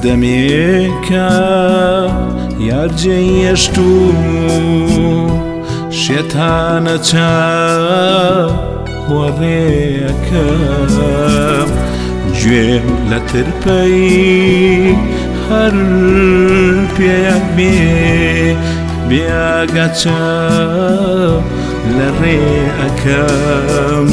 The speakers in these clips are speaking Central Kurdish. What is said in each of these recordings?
سەردەمێکە یار جێیەشت و شێتانە چاوەڕێەکەم، گوێم لە ترپەی هەر پێیەک بێ بێئاگا چاو لە ڕێ ئەکەم.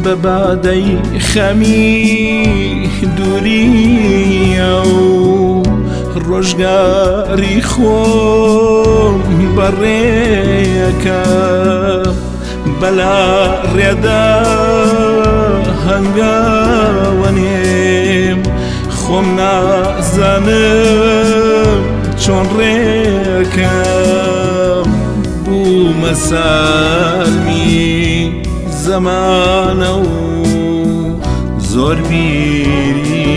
بە بادەی خەمی دووریە و ڕۆژگاری خۆم بەڕێیەکە بەلا ڕێدا هەنگاوەنێم، خۆم نازانم چۆن ڕێکەم، بوومە سالمی زەمانە و زۆر بیری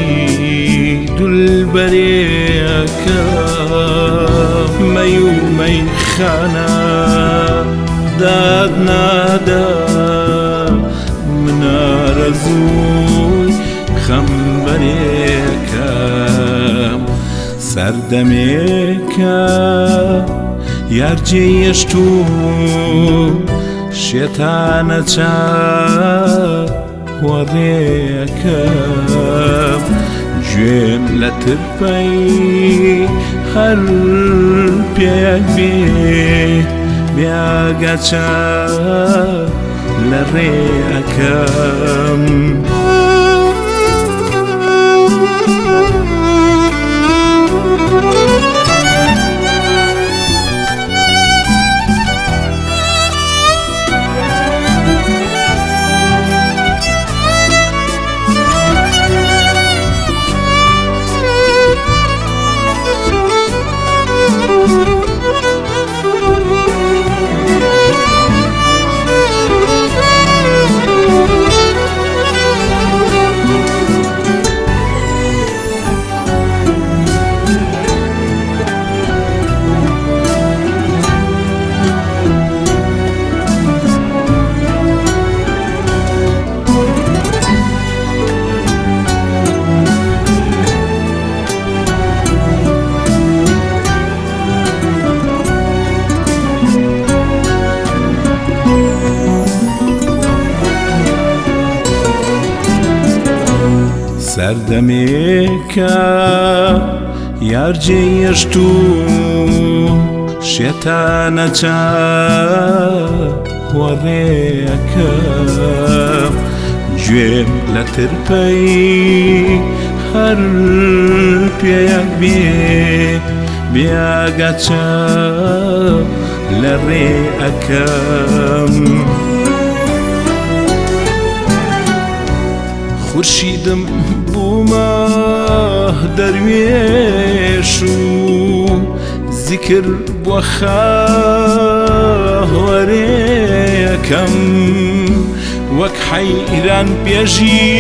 دولبەرێکە. مەی و مەیخانە داد نادا، منارەزووی خەمبەرێکەم. سەردەمێکە یار جێیەشت و شێتانە چاوەڕێەکەم، گوێم لە ترپەی هەر پێیەک بێ بێئاگا چاو لە ڕێ ئەکەم. سەردەمێکە یار جێیەشت و شێتانە چاوەڕێەکەم، گوێم لە ترپەی هەر پێیەک بێ بێئاگا چاو لە ڕێ ئەکەم. خورشیدم بوومە دەروێش و زیکر بۆ خاوەرێکەم، وەک حەیران پێژی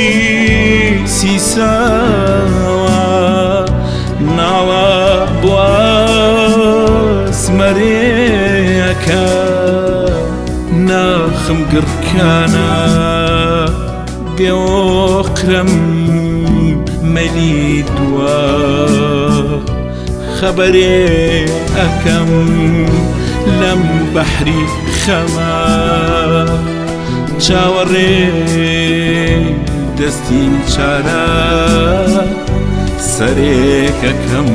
سیساوە ناڵە بۆ ئەسمەرێکە. ناخم گڕکانە بێۆقرم مەلی دوا خەبەرێ ئەکەم، لەم بەحری خەمە چاوەڕێ دەستی چارە سەرێکەکەم.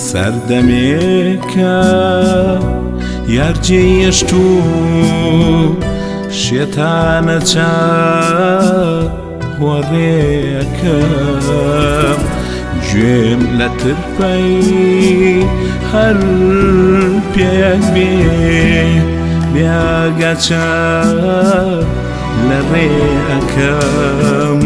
سەردەمێکە یار جێیەشت و شێتانە چاوەڕێەکەم، گوێم لە ترپەی هەر پێیەک بێ بێئاگا چاو لە ڕێ ئەکەم.